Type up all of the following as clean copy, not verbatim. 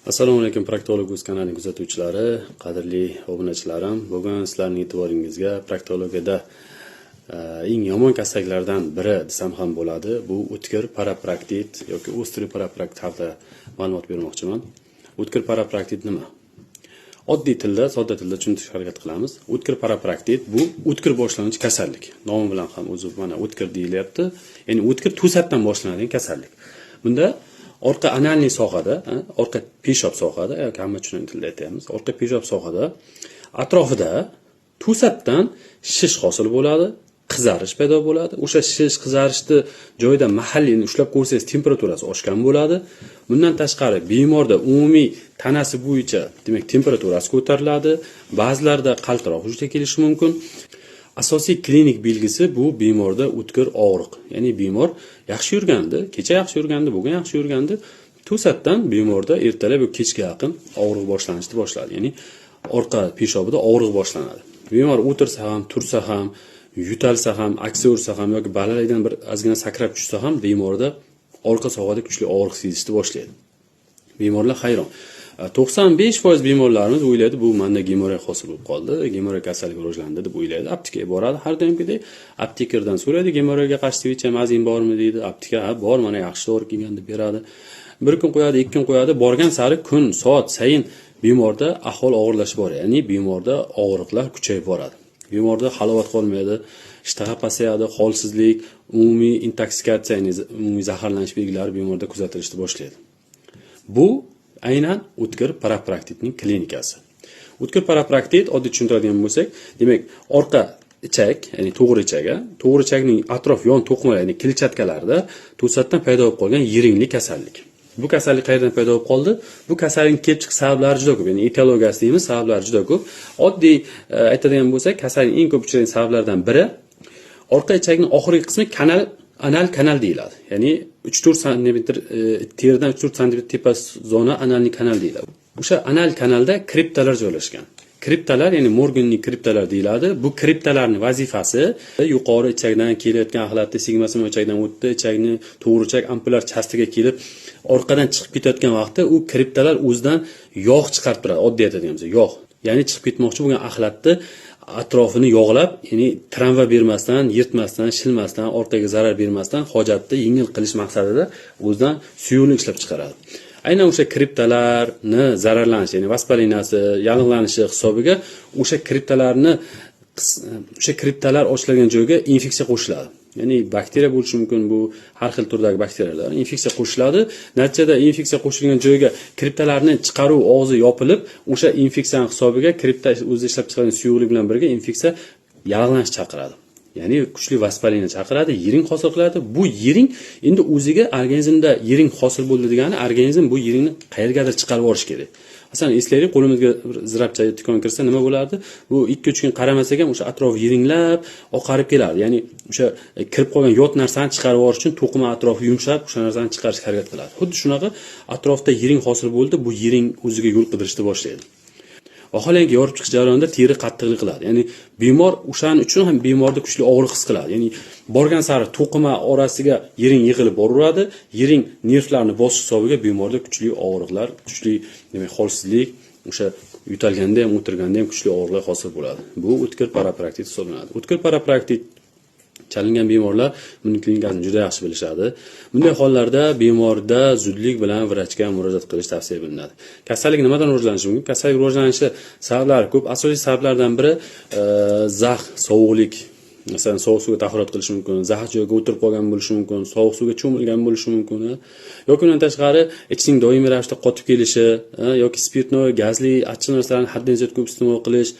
Assalomu alaykum, Proktolog uz kanalining kuzatuvchilari, qadrli obunachilarim. Bugun sizlarning e'tiboringizga proktologiyada eng yomon kasalliklardan biri desam ham bo'ladi. Bu o'tkir paraproktit yoki острый paraproktit haqida ma'lumot bermoqchiman. O'tkir paraproktit nima? Oddiy tilda, sodda tilda tushuntirishga harakat qilamiz. O'tkir paraproktit bu o'tkir boshlanuvchi kasallik. Nomi bilan ham o'zi mana o'tkir deyilyapti. Ya'ni o'tkir, to'satdan boshlanadigan kasallik. Bunda orqa анальный sohada, orqa peshob sohada yoki hamma tushunadigan tilda aytyapmiz, orqa peshob sohada atrofida to'satdan shish hosil bo'ladi, qizarish paydo bo'ladi. O'sha shish, qizarishni joyida mahalliy ushlab ko'rsangiz, temperaturasi oshgan bo'ladi. Bundan tashqari, bemorda umumiy tanasi bo'yicha, demak, temperaturasi ko'tariladi, ba'zilarda qaltiroq vujudga kelishi mumkin. Asosiy klinik belgisi bu bemorda o'tkir og'riq. Ya'ni bemor yaxshi yurgandi, kecha yaxshi yurgandi, bugun yaxshi yurgandi, to'satdan bemorda ertalab yoki kechga yaqin og'riq boshlanishni boshladi. Ya'ni orqa peshobida og'riq boshlanadi. Bemor o'tirsa ham, tursa ham, yo'talsa ham, aksa ursa ham yoki balandlikdan bir ozgina sakrab tushsa ham, bemorda orqa sohada kuchli og'riq sezishni boshlaydi. Bemorlar hayron. 95% bemorlarimiz o'ylaydi, bu manda gemoroy hosil bo'lib qoldi, gemoroy kasalligi rivojlandi deb o'ylaydi. Aptekaga boradi har doimgidek, aptekardan so'raydi, gemoroyga qarshi свеча, мазь bormi deydi. Apteka, ha, bor, mana yaxshi dori kelgan deb beradi. Bir kun qo'yadi, 2 kun qo'yadi. Borgan sari kun, soat sayin bemorda ahvol og'irlashib boradi. Ya'ni bemorda og'riqlar kuchayib boradi, bemorda halovat qolmaydi, ishtaha pasayadi, holsizlik, umumiy intoksikatsiya, ya'ni umumiy zaharlanish belgilari bemorda kuzatilishni boshlaydi. Bu aynan o'tkir paraproktitning klinikasi. O'tkir paraproktit oddiy tushuntiradigan bo'lsak, demak, orqa ichak, ya'ni to'g'ri ichak, to'g'ri ichakning atrof yon to'qimalari, ya'ni kletchatkalarida to'satdan paydo bo'lib qolgan yiringli kasallik. Bu kasallik qayerdan paydo bo'lib qoldi? Bu kasallikning kelib chiqish sabablari juda ko'p, ya'ni etiologiyasi deymiz, sabablari juda ko'p. Oddiy aytadigan bo'lsak, kasallik eng ko'p uchraydigan sabablardan biri orqa ichakning oxirgi qismi, kanal, anal kanal deyiladi. Ya'ni 3-4 santimetr teridan 3-4 santimetr tepa zona анальный kanal deyiladi. O'sha anal kanalda kriptalar joylashgan. Kriptalar, ya'ni Morganning kriptalar deyiladi. Bu kriptalarning vazifasi yuqori ichakdan kelayotgan axlatni sigma ichakdan o'tdi, ichakni to'g'ri ichak ampullar часть iga kelib, orqadan chiqib ketayotgan vaqtda u kriptalar o'zidan yog' chiqarib turadi. Oddiy aytadigan bo'lsak, yog'. Ya'ni chiqib ketmoqchi bo'lgan axlatni atrofini yog'lab, ya'ni travma bermasdan, yirtmasdan, shilmasdan, orqaga zarar bermasdan, hojatni yengil qilish maqsadida o'zidan suyuqlik ishlab chiqaradi. Aynan o'sha kriptalarni zararlanishi, ya'ni воспаления si, yallig'lanishi hisobiga o'sha kriptalar ochilgan joyga infeksiya qo'shiladi. Ya'ni bakteriya bo'lishi mumkin, bu har xil turdagi bakteriyalar, infeksiya qo'shiladi. Natijada infeksiya qo'shilgan joyga kriptalarni chiqaruv og'zi yopilib, o'sha infeksiyani hisobiga kripta o'zi ishlab chiqargan suyuqlik bilan birga infeksiya yallig'lanish chaqiradi. Ya'ni kuchli воспаление chaqiradi, yiring hosil qiladi. Bu yiring endi o'ziga, organizmda yiring hosil bo'ldi degani, organizm bu yiringni qayergadir chiqarib yuborish kerak. Masalan, eslaylik, qo'limizga bir zirapcha tikon kirsa, nima bo'lardi? Bu 2-3 kun qaramasak ham, o'sha atrof yiringlab, oqarib keladi. Ya'ni o'sha kirib qolgan yot narsani chiqarib yuborish uchun to'qima atrofi yumshab, o'sha narsani chiqarishga harakat qiladi. Xuddi shunaqa atrofda yiring hosil bo'ldi, bu yiring o'ziga yo'l qidirishni boshlaydi. Vaholanki, yorib chiqish jarayonida teri qattiqlik qiladi. Ya'ni bemor o'shaning uchun ham bemorda kuchli og'riq his qiladi. Ya'ni borgan sari to'qima orasiga yiring yig'ilib boraveradi. Yiring nervlarni bosish hisobiga bemorda kuchli og'riqlar, kuchli, demak, holsizlik, o'sha yo'talganda ham, o'tirganda ham kuchli og'riqlar hosil bo'ladi. Bu o'tkir paraproktit hisoblanadi. O'tkir paraproktit chalingan bemorlar buning klinikasini juda yaxshi bilishadi. Bunday hollarda bemorda zudlik bilan vrachga murojaat qilish tavsiya qilinadi. Kasallik nimadan rivojlanishi mumkin? Kasallik rivojlanishi sabablari ko'p. Asosiy sabablardan biri zax, sovuqlik. Masalan, sovuq suvga tahorat qilishi mumkin, zax joyga o'tirib qolgan bo'lishi mumkin, sovuq suvga cho'milgan bo'lishi mumkin, yoki undan tashqari ichning doimiy ravishda qotib kelishi, yoki спиртной, gazli, achchiq narsalarni haddan ziyod ko'p iste'mol qilish,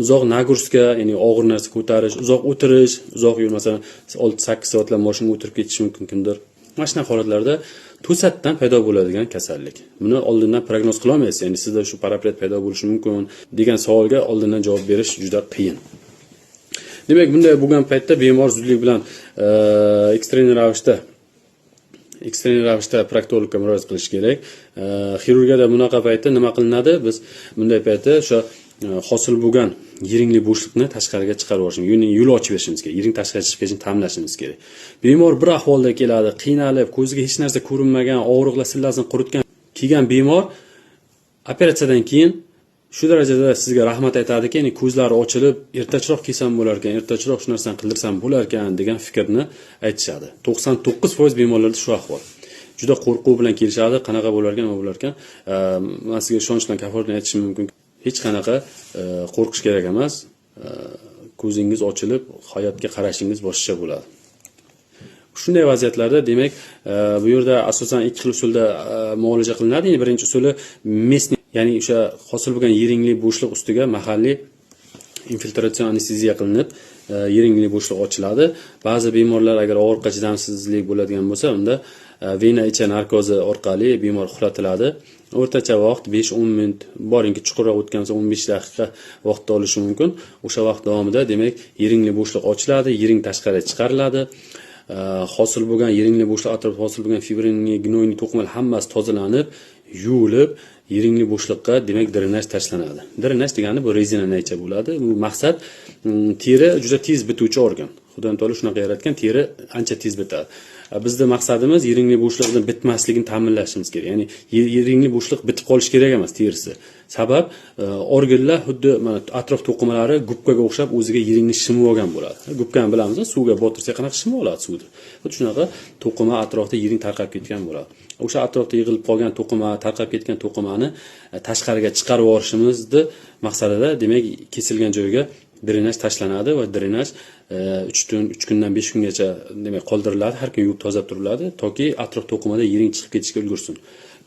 uzoq нагрузка, ya'ni og'ir narsa ko'tarish, uzoq o'tirish, uzoq yo'l, masalan, 6-8 soatlab moshinga o'tirib ketishi mumkin kimdir. Mana shunaqa holatlarda to'satdan paydo bo'ladigan kasallik. Buni oldindan prognoz qilolmaysiz. Ya'ni sizda shu paraproktit paydo bo'lishi mumkin degan savolga oldindan javob berish juda qiyin. Demak, bunday bo'lgan paytda bemor zudlik bilan экстренный ravishda proktologga murojaat qilish kerak. Xirurgiyada bunaqa paytda nima qilinadi? Biz bunday paytda o'sha hosil bo'lgan yiringli bo'shliqni tashqariga chiqarib yuborishimiz, ya'ni yo'l ochib berishimiz kerak. Yiring tashqariga chiqib ketishini ta'minlashimiz kerak. Bemor bir ahvolda keladi, qiynalib, ko'ziga hech narsa ko'rinmagan, og'riqlar sillasini quritgan kelgan bemor. Operatsiyadan keyin shu darajada sizga rahmat aytadiki, ya'ni ko'zlari ochilib, ertachiroq kelsam bo'larkan, ertachiroq shu narsani qildirsam bo'larkan degan fikrni aytishadi. 99% bemorlarda shu ahvol. Juda qo'rquv bilan kelishadi, qanaqa bo'larkan, nima bo'larkan. Man sizga ishonch bilan, kafolat bilan aytishim mumkin, hech qanaqa qo'rqish kerak emas. Ko'zingiz ochilib, hayotga qarashingiz boshqacha bo'ladi. Shunday vaziyatlarda, demak, bu yerda asosan ikki xil usulda muolaja qilinadi. Ya'ni birinchi usuli местный, ya'ni o'sha hosil bo'lgan yiringli bo'shliq ustiga mahalliy infiltratsion anesteziya qilinib, yiringli bo'shliq ochiladi. Ba'zi bemorlar agar og'riqqa chidamsizlik bo'ladigan bo'lsa, unda vena icha narkozi orqali bemor uxlatiladi. O'rtacha vaqt 5-10 minut, boringki chuqurroq o'tgan bo'lsa 15 daqiqa vaqt olishi mumkin. O'sha vaqt davomida, demak, yiringli bo'shliq ochiladi, yiring tashqariga chiqariladi. Hosil bo'lgan yiringli bo'shliq atrofida hosil bo'lgan fibrinli, гнойный to'qimalar hammasi tozalanib, yuvilib, yiringli bo'shliqqa, demak, drenaj tashlanadi. Drenaj degani bu rezina naycha bo'ladi. Bu maqsad, teri juda tez bituvchi organ. Xudo taolo shunaqa yaratgan, teri ancha tez bitadi. Bizni maqsadimiz yiringli bo'shliqni bitmasligini ta'minlashimiz kerak. Ya'ni yiringli bo'shliq bitib qolishi kerak emas terisi. Sabab, organlar xuddi mana atrof to'qimalari gubkaga o'xshab o'ziga yiringni shimib olgan bo'ladi. Gubkani bilamiz, suvga botirsak qanaqa shimib oladi suvni. Xuddi shunaqa to'qima atrofida yiring tarqab ketgan bo'ladi. O'sha atrofda yig'ilib qolgan to'qima, tarqab ketgan to'qimani tashqariga chiqarib yuborishimizni maqsadida, demak, kesilgan joyga drenaj tashlanadi va drenaj 3 kun, 3 kundan 5 kungacha, demak, qoldiriladi, har kun yuvib tozalab turiladi, toki atrof to'qimada yiring chiqib ketishga ulgursin.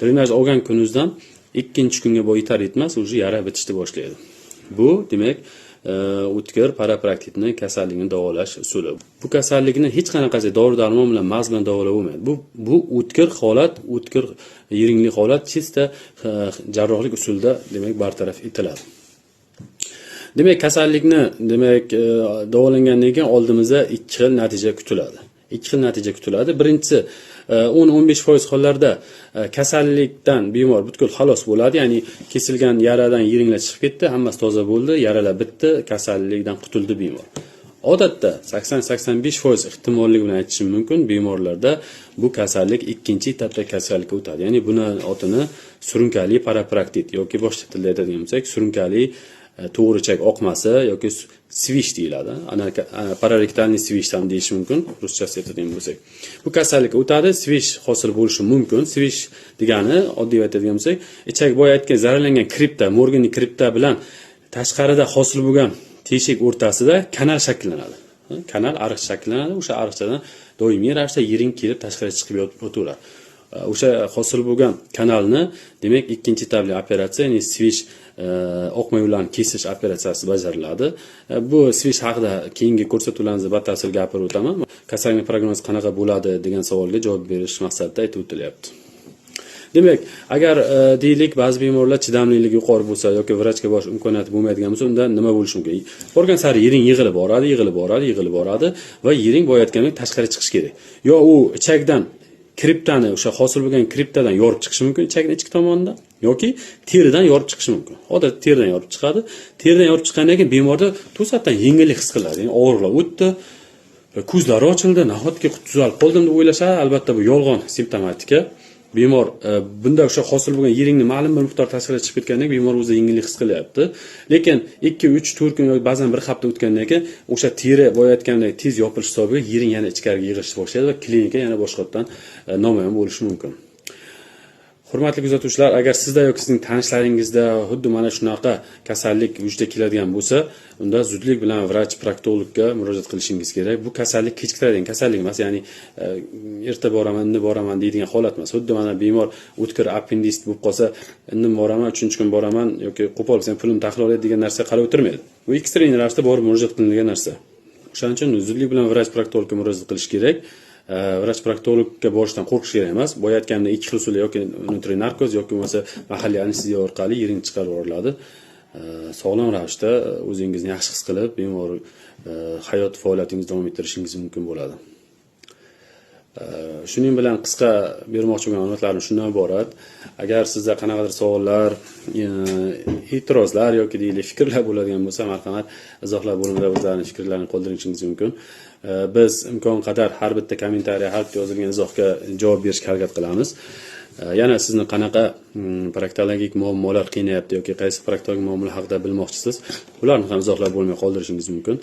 Drenaj olgan kuningizdan ikkinchi kunga yetar yetmas уже yara bitishni boshlaydi. Bu, demak, o'tkir paraproktitni kasalligini davolash usuli. Bu kasallikni hech qanaqasi dori darmon bilan, мазь bilan davolab bo'lmaydi. Bu o'tkir holat, o'tkir yiringli holat чисто jarrohlik usulida, demak, bartaraf etiladi. Demak, kasallikni, demak, davolangandan keyin oldimizda ikki xil natija kutiladi. Ikki xil natija kutiladi. Birinchisi, 10-15% hollarda kasallikdan bemor butkul xalos bo'ladi, ya'ni kesilgan yaradan yiringlar chiqib ketdi, hammasi toza bo'ldi, yaralar bitdi, kasallikdan qutuldi bemor. Odatda 80-85% ehtimolligi bilan aytishim mumkin, bemorlarda bu kasallik ikkinchi etapda kasallikka o'tadi. Ya'ni buni otini surunkali paraproktit yoki boshqa tilda aytadigan bo'lsak, surunkali to'g'ri ichak oqmasi yoki свищ deyiladi. Параректальный свищ ham deyish mumkin, ruschasi aytadigan bo'lsak. Bu kasallik o'tadi, свищ hosil bo'lishi mumkin. Свищ degani, oddiy aytadigan bo'lsak, ichak boya aytgan zararlangan kripta, Morganning kripta bilan tashqarida hosil bo'lgan teshik o'rtasida kanal shakllanadi. Kanal, ariq shakllanadi. O'sha ariqchadan doimiy ravishda yiring kelib tashqariga chiqib yotaveradi. O'sha hosil bo'lgan kanalni, demak, ikkinchi etapli operatsiya, ya'ni свищ, oqma yo'llarni kesish operatsiyasi bajariladi. Bu свищ haqida keyingi ko'rsatuvlarimizda batafsil gapirib o'taman. Kasallikning prognozi qanaqa bo'ladi degan savolga javob berish maqsadida aytib o'tilyapti. Demak, agar deylik, ba'zi bemorlar chidamliligi yuqori bo'lsa yoki vrachga borish imkoniyati bo'lmaydigan bo'lsa, unda nima bo'lishi mumkin? Borgan sari yiring yig'ilib boradi, yig'ilib boradi, yig'ilib boradi va yiring boya aytgandek tashqari chiqishi kerak. Yo u ichakdan kriptani, o'sha hosil bo'lgan kriptadan yorib chiqishi mumkin ichakning ichki tomonida yoki teridan yorib chiqishi mumkin. Odatda teridan yorib chiqadi. Teridan yorib chiqqandan keyin bemorda to'satdan yengillik his qiladi. Ya'ni og'riqlar o'tdi, ko'zlari ochildi, nahotki tuzalib qoldim deb o'ylashadi. Albatta bu yolg'on simptomatika. Bemor bunda o'sha hosil bo'lgan yiringni ma'lum bir miqdor tashqariga chiqib ketgandan keyin bemor o'zi yengillik his qilyapti. Lekin 2, 3, 4 kun yoki ba'zan bir hafta o'tgandan keyin o'sha teri boya aytgandek tez yopilish hisobiga yiring yana ichkariga yig'ilishni boshlaydi va klinika yana boshqatdan namoyon bo'lishi mumkin. Hurmatli kuzatuvchilar, agar sizda yoki sizning tanishlaringizda xuddi mana shunaqa kasallik vujudga keladigan bo'lsa, unda zudlik bilan vrach proktologga murojaat qilishingiz kerak. Bu kasallik kechiktiradigan kasallik emas, ya'ni erta boraman, endi boraman deydigan holat emas. Xuddi mana bemor o'tkir appenditsit bo'lib qolsa, endi boraman, uchinchi kun boraman yoki qo'pol qilsam pulim taxlab oladi degan narsa qarab o'tirmaydi. Bu экстренный ravishda borib murojaat qilinadigan narsa. O'shaning uchun zudlik bilan vrach proktologga murojaat qilish kerak. Vrach proktologga borishdan qo'rqish kerak emas. Boya aytganimdek ikki xil usulda, yoki внутренний narkoz yoki bo'lmasa mahalliy anesteziya orqali yiring chiqarib yuboriladi. Sog'lom ravishda o'zingizni yaxshi his qilib, bemor hayot faoliyatingizni davom ettirishingiz mumkin bo'ladi. Shuning bilan qisqa bermoqchi bo'lgan ma'lumotlarim shundan iborat. Agar sizda qanaqadir savollar, e'tirozlar yoki deylik fikrlar bo'ladigan bo'lsa, marhamat, izohlar bo'limida o'zlarini fikrlarini qoldirishingiz mumkin. Biz imkon qadar har bitta kommentariya, har bitta yozilgan izohga javob berishga harakat qilamiz. Yana sizni qanaqa proktologik muammolar qiynayapti yoki qaysi proktologik muammolar haqida bilmoqchisiz, ularni ham izohlar bo'limiga qoldirishingiz mumkin.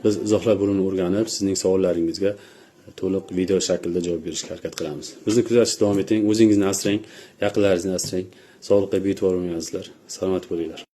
Biz izohlar bo'limini o'rganib, sizning savollaringizga to'liq video shaklida javob berishga harakat qilamiz. Bizni kuzatishda davom eting, o'zingizni asrang, yaqinlaringizni asrang. Sog'liqqa bee'tibor bo'lmang, azizlar. Salomat bo'linglar.